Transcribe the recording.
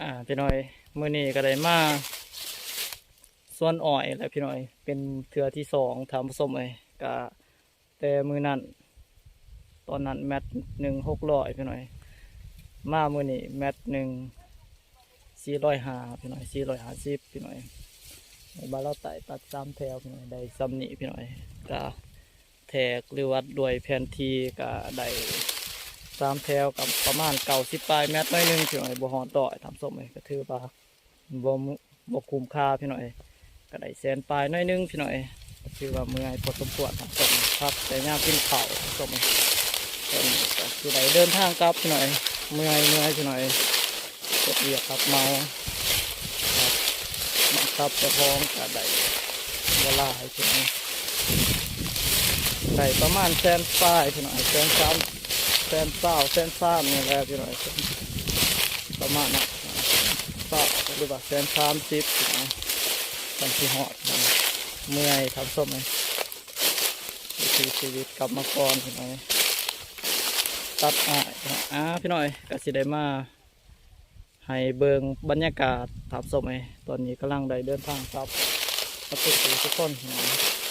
ອ່າ ພີ່ນ້ອງເອີຍ ມື້ນີ້ກໍໄດ້ມາສວນອ້ອຍແລ້ວພີ່ນ້ອງເອີຍ ເປັນເທື່ອທີສອງທ່ານຜູ້ຊົມເອີຍ. ກະແຕ່ມື້ນັ້ນ ຕອນນັ້ນແມັດໜຶ່ງຫົກຮ້ອຍພີ່ນ້ອງເອີຍ ມາມື້ນີ້ແມັດໜຶ່ງສີ່ຮ້ອຍຫ້າພີ່ນ້ອງເອີຍ ສີ່ຮ້ອຍຫ້າສິບພີ່ນ້ອງເອີຍ. ໃນບ້ານລາວໃຕ້ຕັດສາມແຖວພີ່ນ້ອງເອີຍ ໄດ້ຊ່ຳນີ້ພີ່ນ້ອງເອີຍ. ກະແທກ ຫຼືວ່າດ້ວຍແຜນທີ່ກະໄດ້ສາມແຖວ ກະປະມານເກົ້າສິບປາຍແມັດໜ້ອຍໜຶ່ງພີ່ນ້ອງເອີຍ ບໍ່ຮອດຮ້ອຍທ່ານຜູ້ຊົມເອີຍ ກະຖືວ່າ ບໍ່ ບໍ່ຄຸ້ມຄ່າພີ່ນ້ອງເອີຍ. ກະໄດ້ແສນປາຍໜ້ອຍໜຶ່ງພີ່ນ້ອງເອີຍ ກະຖືວ່າເມື່ອຍພໍສົມຄວນທ່ານຜູ້ຊົມ. ພັກແຕ່ຍາມກິນເຂົ້າທ່ານຜູ້ຊົມເອີຍ. ຕອນນີ້ກະຊິໄດ້ເດີນທາງກັບພີ່ນ້ອງເອີຍ ເມື່ອຍ ເມື່ອຍພີ່ນ້ອງເອີຍ. ເຮັດວຽກຮັບເໝົາ ບັງຄັບເຈົ້າຂອງກະໄດ້ບໍ່ຫຼາຍພີ່ນ້ອງເອີຍ ໄດ້ປະມານແສນປາຍພີ່ນ້ອງເອີຍ ແສນສາມ ແສນຊາວ ແສນສາມນີ້ແຫຼະພີ່ນ້ອງເອີຍ ປະມານນັ້ນ ຊາວ ຫຼືວ່າແສນສາມສິບພີ່ນ້ອງເອີຍ ຈັ່ງຊິຮອດ. ເມື່ອຍທ່ານຜູ້ຊົມເອີຍ ວິຖີຊີວິດກຳມະກອນພີ່ນ້ອງເອີຍ ຕັດອ້ອຍ. ອ່າ ພີ່ນ້ອງເອີຍ ກະຊິໄດ້ມາ ໃຫ້ເບິ່ງບັນຍາກາດທ່ານຜູ້ຊົມເອີຍ. ຕອນນີ້ກຳລັງໄດ້ເດີນທາງກັບ ໝົດທຸກຜູ້ທຸກຄົນພີ່ນ້ອງ.